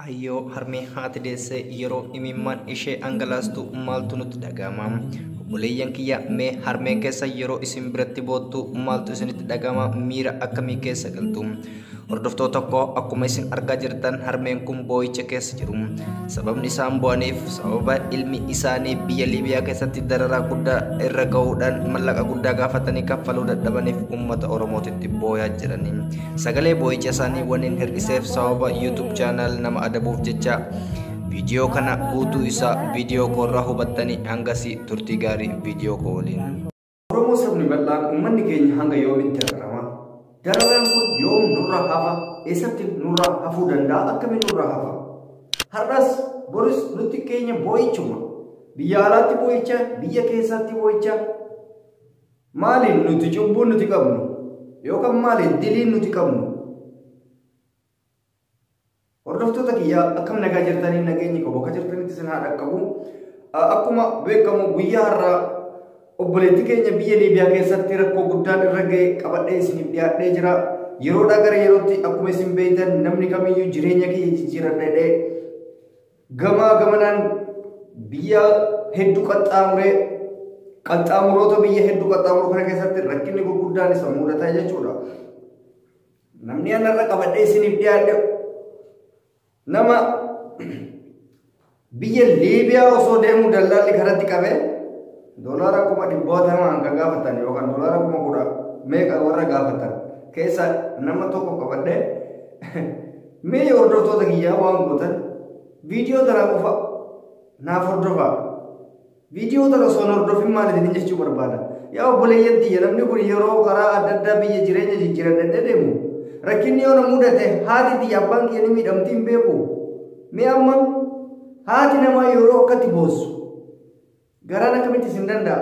Ayyoo harmee haati deessee yeroo imimmaan ishee dhangalaastu maaltu nutti dhaga'ama? Obboleeyyan kiyya, mee harmeen keessa yeroo isin biratti boottu maaltu isinitti dhaga'ama? Miira akkamii keessa galtu? Hordoftoota koo, akkuma isin argaa jirtan harmeen kun boo'icha keessa jiru. Sababni isaan bo'aniif sababa ilmi isaanii biyya Liibiyaa keessatti dararaa guddaa irra gahuudhaan mallaqa guddaa gaafatanii kaffaluu dadhabaniif uummata Oromootitti boo'aa jirani. Sagalee boo'icha isaanii waniin hir'iseef sababa YouTube channel nama adabuuf jecha viidiyoo kana guutuu isaa viidiyoo koorraa hubattanii hangasii turtii gaarii viidiyoo koo waliin. Oromoo sabni bal'aan, uummanni keenya hanga yoomitti dararama? Dararaan kun yoom nurraa hafa? Eessatti nurraa hafuu danda'a? Akkamiin nurraa hafa? Har'as boris nuti keenya boo'ichuma. Biyya alaatti boo'icha, biyya keessatti boo'icha. Maaliin nuti cubbuun nuti qabnu? Yookaan maaliin diliin nuti qabnu? Hordoftoota kiyyaa, akkam nagaa jirtanii? Nageenyi qabu akka jirtanitti isin haa dhaqqabu. Akkuma beekamu guyyaa har'aa obboleettii keenya biyya Liibiyaa keessatti rakkoo guddaan irra ga'e qabadhee isiniif dhiyaadhee jira. Yeroodhaa gara yerootti akkuma isin beektan namni kamiyyuu jireenya kiyya jijjiiradhee gamaa gamanaan biyya hedduu qaxxaamuree, qaxxaamuroota biyya hedduu qaxxaamuru kana keessatti rakkinni gurguddaan isa mudataa jechuudha. Namni anarra qabadhee isiniif dhiyaadhe nama biyya Liibiyaa osoo deemuu dallaalli karatti qabee $100,000 kan gaafatan yookaan 10,000 meeqa warra gaafatan keessa nama tokko qabadhee. Mee hordoftoota kiyyaa, waan gootan viidiyoo tana qofa naaf hordofaa. Viidiyoo tana osoo hin hordofin maal isin jechuu barbaada? Yaa obboleeyyan tiyya, namni kun yeroo karaa adda addaa biyya jireenya jijjiiradhee deemu rakkinni yoo na mudate haati tiyya, abbaan kiyya ni miidhamti hin beeku. Mee amma haati namaa yeroo akkatti boossu garaan akkamitti isin danda'a?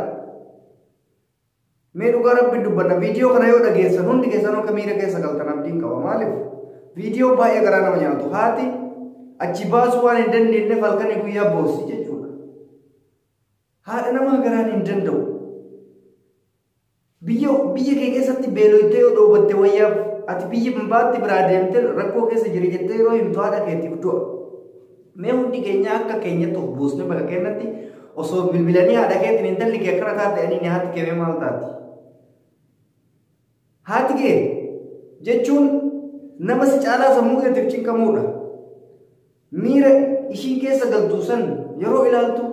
Mee dhugaa Rabbi dubbanna, viidiyoo kana yoo dhageessan hundi keessan akka miira keessa galtan abdiin qaba. Maaliif? Viidiyoo baay'ee garaa nama nyaatu. Haati achi baasuu waan hin dandeenyeef halkanii guyyaa boossi jechuudha. Haadha namaa garaan hin danda'u. Biyya kee keessatti beeloytee yoo dhoobatte wayyaaf, ati biyya baatti biraa deemtee rakkoo keessa jira jettee yeroo himtu haadha keetiif du'a. Mee hundi keenya akka keenyatti of buusne bakka keenyatti osoo bilbilanii haadha keetiin intalli kee akkana taate ani, haati kee maal taati? Haati kee jechuun nama si caalaa sammuu keetiif cinqamuudha. Miira ishiin keessa galtu san yeroo ilaaltu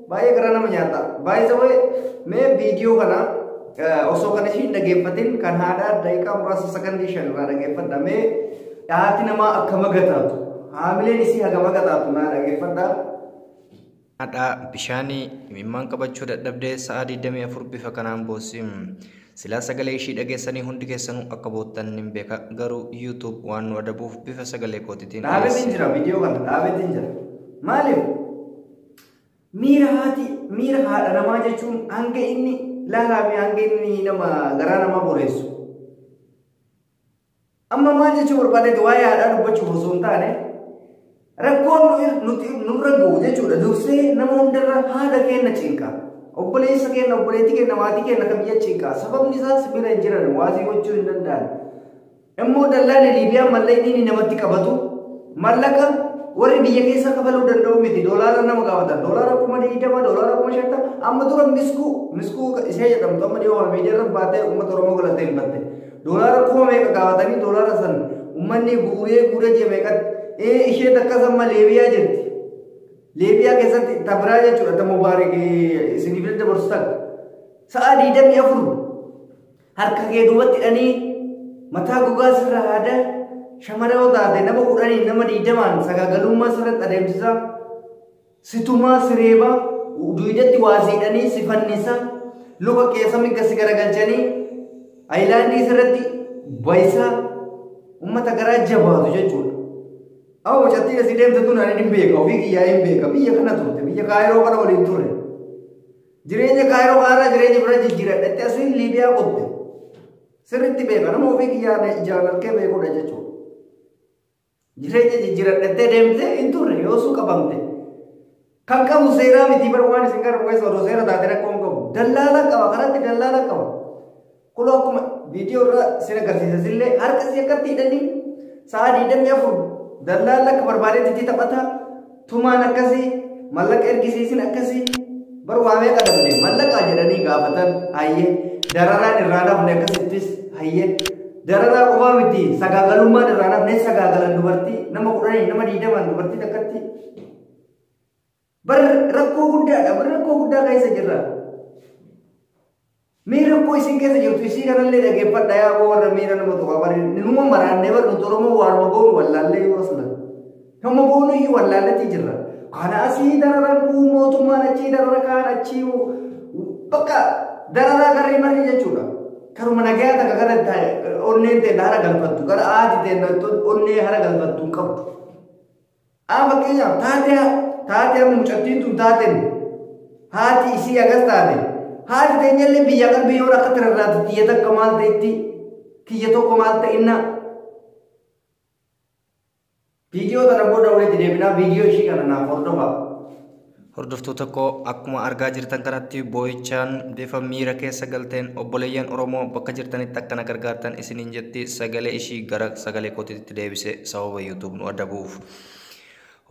baay'ee garaa nama nyaata. Baay'ee mee viidiyoo kana osoo kan ishiin dhageeffatin kan haadhaa daqiiqaa muraasa sakandii 5 irraa dhageeffadha. Mee haati namaa akka magataatu, haamileen isii haga magataatu naa dhageeffadha. Haadha bishaanii imimmaan qabachuu dadhabdee sa'a 24 bifa kanaan boossi. Silaa sagalee ishii dhageessanii hundi keessanuu akka boottan nin beeka, garuu YouTube waan nu adabuuf bifa sagalee kootiitiin Dhaabeetiin jira, viidiyoo kana dhaabeetiin jira. Maaliif? Miira haati, miira haadha namaa jechuun hanga inni laalaame, hanga inni nama garaa namaa boreessu. Amma maal jechuu barbaadeeti, waa'ee haadhaa dubbachuuf osoo hin taane rakkoon nuti nurra ga'u jechuudha. Dursee nama hundarra haadha keenya cinqa. Obboleessa keenya, obboleettii keenya, maatii keenya kan biyya cinqa. Sababni isaas bira hin jiran, waasii gochuu hin danda'an. Immoo dallaalli Liibiyaa mallaqni inni namatti qabatu mallaqa warri biyya keessa kafaluu danda'u miti. Doolaara nama gaafatan. $20,000, $50,000. Amma dura Miskuu ishee jedhamtu amma dhiyoo miidiyaa irra baatee uummata Oromoo galatee hin batte. Doolaara kuma meeqa gaafatanii, doolaara san uummanni guuree guuree jee meeqatti. Ishee takkas amma Liibiyaa jirti. Liibiyaa keessatti tabiraa jechuudha, ta Mubaarik isiniif dabarsu takka. Sa'a 24 harka kee duubatti hidhanii, mataa gogaa sirra haada, shamara yoo taate nama 10, nama 20n sagaagalummaa sirratti adeemsisa. Situmaa sireeba, duudatti waa siidhanii si fannisa, luka keessa mirga si garagalchanii ayilaandii sirratti baysaa, uummata garaa jabaatu jechuudha. Amma mucattiin asii deemte tun ani hin beeka, ofii kiyyaa hin beeka, biyya kana turte, biyya Kaayiroo kana waliin turre. Jireenya Kaayiroo kanarraa jireenya bira jijjiiradhatte asii Liibiyaa qotte. Sirriitti beeka, nama ofii kiyyaa ijaan harkee beekudha jechuudha. Jireenya jijjiiradhattee deemte hin turre yoosuu qabamte. Kan qabu seeraa miti bar, waan isin gara keessa odoo seera taate rakkoo hin qabu. Dallaala qaba, karatti dallaala qaba. Kunoo akkuma viidiyoo irra sin agarsiisa sillee harka si akkatti hidhanii sa'a 24 Dallaalli akka barbaadetti itti taphata. Tumaan akkasii, mallaqa ergisiisin akkasii. Bar waa meeqa dhabne mallaqaa jedhanii gaafatan hayyee. Dararaan irraa nafne akkasittis hayyee. Dararaa qofaa miti sagaagalummaan irraa nafne sagaagalan dubartii nama 10 nama 20 dubartii takkatti. Bar rakkoo guddaadha. Bar rakkoo guddaa keessa jirra. Mee rakkoo isin keessa jirtu isii kanallee dhaggeeffadha yaa boo warra miira nama tokko bari numa maraannee bar nuti Oromoo waanuma goonu wallaallee yoo aslan. Nama goonu iyyuu wallaalletti jirra. Kana asii dararaan kuu mootummaan achii darara kaan achii bakka dararaa garee marii jechuudha. Karuma nagaa takka gara onneen ta'e hara galfattu gara aadi ta'e onnee hara galfattu hin qabdu. Fakkeenyaaf taatee amma mucattiin tun taateen haati isii agas taate. Haati teenyallee biyya qalbii yoo akka tirarraati kiyya takka maal ta'etti kiyya tokko maal ta'inna. Viidiyoo kana booda walitti deebinaa viidiyoo ishii kana naaf hordofaa. Hordoftoota koo akkuma argaa jirtan kanatti boo'ichaan bifa miira keessa galteen obboleeyyan Oromoo bakka jirtanitti akkana gargaartan isiniin jetti sagalee ishii gara sagalee kootiitti deebise sababa YouTube nu adabuuf.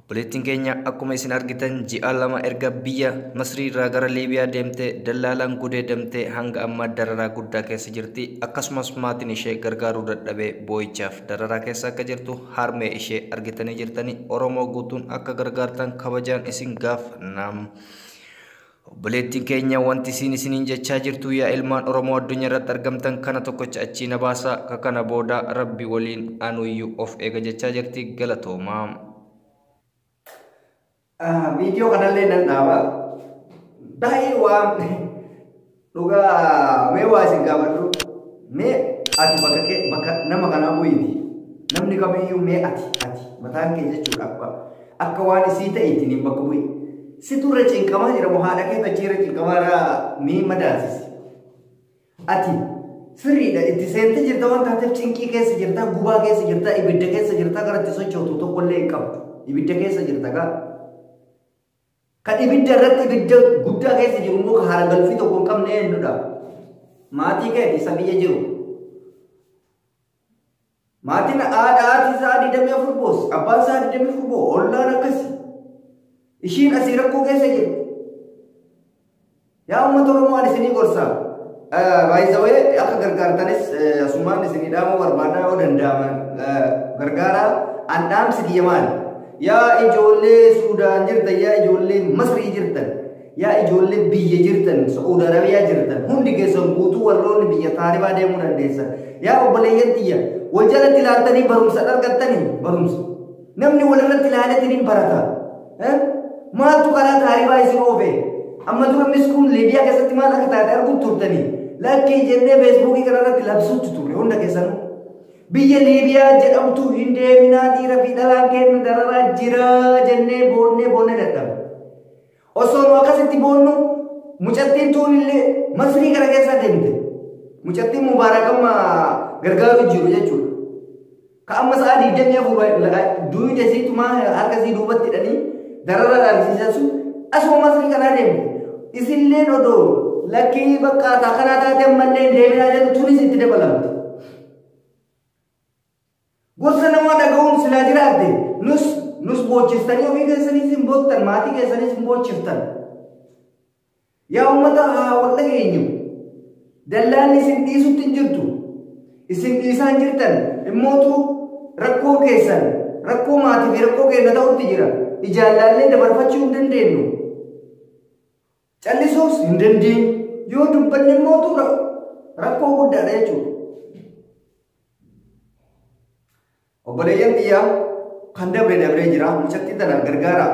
Obboleettiin keenya akkuma isin argitan ji'a 2 erga biyya Masrii irraa gara Liibiyaa deemte dallaalaan gudeedamte hanga ammaa dararaa guddaa keessa jirti. Akkasumas maatiin ishee gargaaruu dadhabee boo'ichaaf dararaa keessa akka jirtu harmee ishee argitanii jirtanii Oromoo guutuun akka gargaartan kabajaan isin gaafanna. Obboleettiin keenya wanti isin isiniin jechaa jirtu yaa ilmaan Oromoo addunyaa irratti argamtan kana tokkocha achii na baasaa ka kana booda Rabbi waliin anuyyuu of eega jechaa jirti galatoomaa. Viidiyoo kanallee nan dhaaba. Baay'ee waan dhugaa mee waa isin gaafadhu. Mee ati bakka kee bakka nama kanaa bu'iiti. Namni kamiyyuu mee ati mataan kee jechuudha akka waan isii ta'eetiin hin bakka bu'i. Situ irra cinqamaa jira moo haadha kee achi irra cinqamaa irraa mee madaasisi. Ati sirriidha itti seentee jirta waan taateef cinqii keessa jirta, gubaa keessa jirta, ibidda keessa jirta, gara itti sochootu tokkollee hin qabdu. Ibidda keessa jirta gaa. Kan ibidda irratti ibidda guddaa keessa jiru immoo kan haara galfii tokko hin qabne eenyudha? Maatii keeti isa biyya jiru. Maatiin haadha haati isaa 24 boos, abbaan isaa 24 boo, ollaan akkasi. Ishiin asii rakkoo keessa jirti. Yaa uummata Oromoo ani isinii gorsa. Baay'isawee akka gargaartanis asumaan isinii dhaamuu barbaadaa yoo danda'aman gargaaraa an dhaamsi kiyya maali? Yaa ijoollee Suudaan jirtan, yaa ijoollee Masrii jirtan, yaa ijoollee biyya jirtan, Saa'ud Arabiyaa jirtan, hundi keessan guutuu warroonni biyya Taaribaa deemuu dandeessan. Yaa obboleeyyan tiyya, wal jalatti ilaaltanii barumsa argattanii barumsa. Namni walirratti ilaaleetiin barata. Maaltu karaa Taaribaa isin oofe? Amma dura miskuun Liibiyaa keessatti maal akka taate arguu turtanii? Lakkii jennee Feesbuukii kanarratti labsuutti turre hunda keessanuu. Biyya Liibiyaa jedhamtu hin deeminaa dhiira fi dhalaan keenya dararaa jira jennee boonnee dadhabne. Osoo nu akkasitti boonnu mucattiin tuunillee Masrii kana keessa deemte. Mucattiin Mubaarak amma gargaaruu jiru jechuudha. Ka amma sa'a 24 duuyida isiitumaa harka isii duubatti hidhanii darara dhaabsiisan sun asuma Masrii kanaa deemte. Isilleen odoo lakkii bakka kanaa taate ammallee hin deeminaa jedhu tunis itti dabalamte. Gorsa namaa dhaga'uun silaa jiraatte nus boochistanii ofii keessaniis hin boottan maatii keessaniis hin boochiftan. Yaa uummata haa wal dhageenyu. Dallaalli isin dhiisutti hin jirtu. Isin dhiisaa hin jirtan immootu rakkoo keessan rakkoo maatii fi rakkoo keenya ta'utti jira. Ijaan laallee dabarfachuu hin dandeenyu. Callisuus hin dandeenyu. Yoo dubbanne immootu rakkoo guddaadha jechuudha. Obboleeyyan xiyyaa kan dabre dabree jira mucattii tana gargaara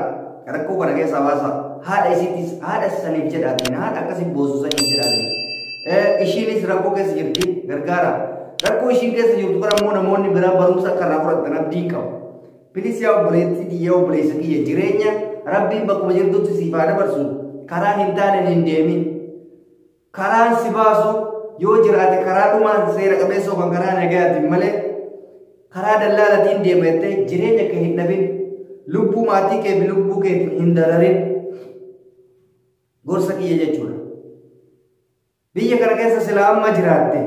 rakkoo kana keessaa baasa haadha isiitis haadha saniif jedhaatiin haadha akkasii boosu saniif jedhaatiin ishiinis rakkoo keessa jirti gargaara rakkoo ishiin keessa jirtu kana immoo namoonni biraa barumsa akka irraa fudhatan abdii qabu. Bilis yaa obboleettii xiyyaa obboleessa kiyya jireenya rabbiin bakkuma jirtutti siif haa dabarsu karaa hin taane hin deemin karaan si baasu yoo jiraate karaa dhumaan seera qabeessa yookaan karaa nagayaatiin malee karaa dallaalatiin deema jettee jireenya kee hin dhabin lubbuu maatii kee fi lubbuu keetiin hin dararin gorsa kiyya jechuudha. Biyya kana keessa silaa amma jiraatte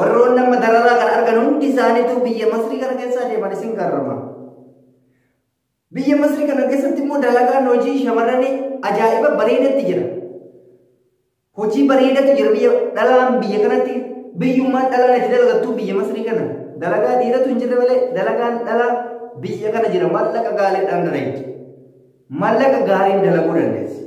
warroonni amma dararaa kan argan hundi isaaniitu biyya Masrii kana keessa deeman isin garrama. Biyya Masrii kana keessatti immoo dalagaan hojii shamarranii ajaa'iba bareedatti jira. Hojii bareedatti jira biyya dhalaan biyya kanatti biyyummaan dhalaan itti dalagattu biyya Masrii kana. Dalagaa dhiiratu hin jirre malee dalagaan dhalaa biyya kana jira mallaqa gaariidhaan dalagdi. Mallaqa gaariin dalaguu dandeessi.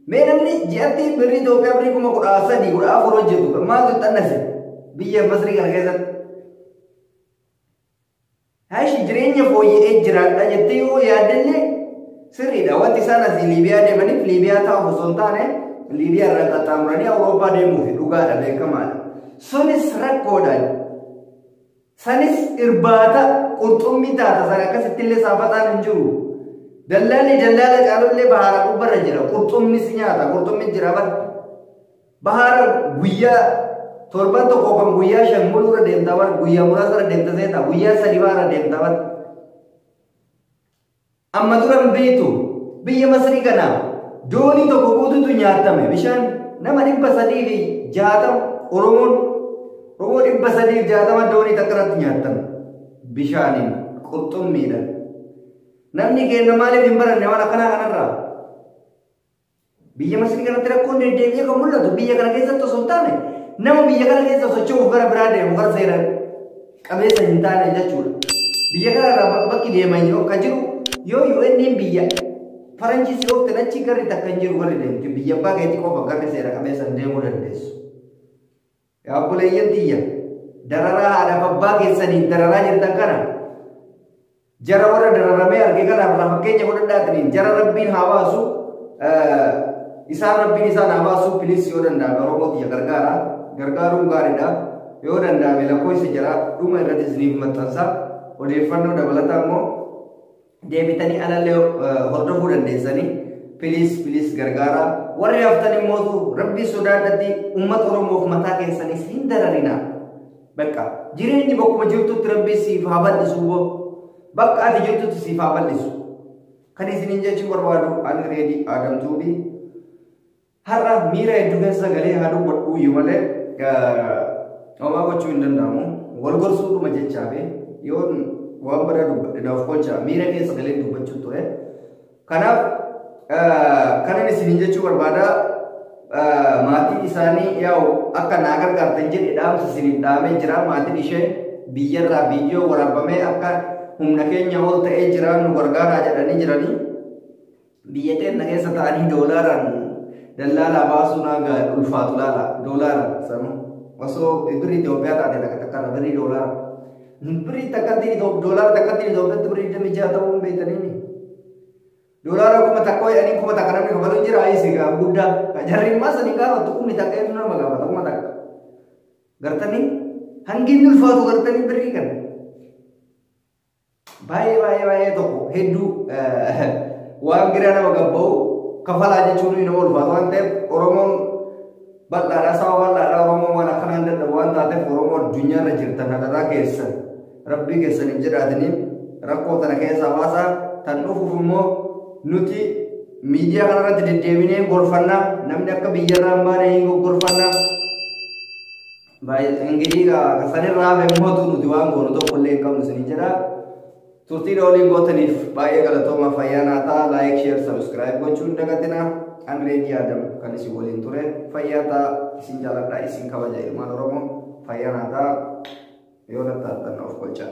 Mee namni ji'atti birrii Itoophiyaa birrii 13,000 14,000 hojjetu maaltu xannase biyya Masrii kana keessatti? Haashi jireenya fooyya'ee jiraadha jettee yoo yaaddellee sirriidha. Wanti isaan asii Liibiyaa deemaniif Liibiyaa taa'uuf osoo hin taane Liibiyaa irraa qaxxaamuranii Awurooppaa deemuuf dhugaadha beekamaadha. Sunis rakkoodha. Sanis irbaata qurxummii taata sana akkasitti illee saafataan hin jiru. Dallaalli dallaala caalullee bahaara gubbarra jira. Qurxummis nyaata qurxummi jira bara. Bahaara guyyaa torban tokko kan guyyaa 5 muluurra deemta bara guyyaa muraasarra deemta seeta guyyaa 3 baarra deemta bara. Amma dura hin beektu biyya Masrii kana doonii tokko guututu nyaatame bishaan nama 360 Oromoon Oromoo 360 doonii takka irratti nyaatame bishaaniin qurxummiidhaan. Namni keenya maaliif hin baranne waan akkanaa kanarraa? Biyya Masrii kanatti rakkoon deddeebi'ee kan mul'atu biyya kana keessatti osoo hin taane nama biyya kana keessa socho'uuf gara biraa deemu gara seera qabeessa hin taane jechuudha. Biyya kanarraa bakki deeman yoo kan jiru yoo UN'n biyya faranjii si oofte achi garri takka hin jiru garri deemti biyya abbaa keetii qofa garri seera qabeessa hin deemuu dandeessu. Yaa obboleeyyan tiyya dararaa haadhaaf abbaa keessaniin dararaa jirtan kana jara warra dararamee arge kanaaf irraa fakkeenya fudhadhaatiniin jara rabbiin haa baasu isaan rabbiin isaan haa baasu piliis yoo danda'ame Oromoo tiyya gargaara gargaaruun gaariidha yoo danda'ame lakkoofsa jara dhuma irratti isiniif maxxansa odeeffannoo dabalataa immoo deebitanii alallee hordofuu dandeessanii piliis piliis gargaara warri haftan immoo rabbii sodaadhatti uummata Oromoof mataa keessanis hin dararina. Bakka jireenyi bakkuma jirtutti rabbii siif haa bal'isu bakka ati jirtutti siif haa bal'isu. Kan isiniin jechuu barbaadu ani Reedii Aadam Tuubii har'a miira hedduu keessa galee haa dubbadhu iyyuu malee homaa gochuu hin danda'amu. Wal gorsuudhuma jechaafi yoo waan badaa dubbadhe naaf gocha miira keessa galee dubbachuu ture. Kanaaf kanan isiniin jechuu barbaada maatiin isaanii yaa'u akka naa gargaartan jedhe dhaamsa isiniif dhaamee jira. Maatiin ishee biyyarraa biyyoo waraabamee akka humna keenya ol ta'ee jira nu gargaaraa jedhanii jiranii biyya teenya keessa ta'anii doolaaraan dallaalaa baasuu naa ulfaatu laala doolaara sanu osoo birrii Itoophiyaa taate takka takka birrii doolaara birrii takkatti doolaara takkatti Itoophiyaatti birrii 26 ta'uu hin beektanii doolaara 1000 jedhanii 1000 namni kafalu jira ayisi gaa guddaa jarri immoo sanii gaafattu 1000 eenyu nama gaafata 1000 gartanii hangi inni ulfaatu gartanii birrii kana. Baay'ee baay'ee baay'ee tokko hedduu waan giraa nama gabba'u kafalaa jechuun nama ulfaatu waan ta'eef Oromoon bal'aadha saba bal'aadha Oromoon waan akkanaan dadhabu waan taateef Oromoo addunyaarra jirtan hadaraa keessan rabbii keessaniif jedhaatanii rakkoo tana keessaa baasaa tan dhufuuf immoo nuti miidiyaa kanarratti deddeebinee gorfannaa namni akka biyyarraa hin baane hin gorfannaa. Baay'ee ingilii sanirraa hafe immoo nuti waan goonu tokko illee hin qabnu isin jedha. Turtii waliin gootaniif baay'ee galatooma fayyaa naa ta'a. Like, share, subscribe gochuun hin dagatinaa. Ani Reedii Aadam kan isin waliin ture. Fayyaa ta'a. Isin jaaladha. Isin kabaja ilmaan Oromoo. Fayyaa naa ta'a. Yoo lattaattan of golchaa.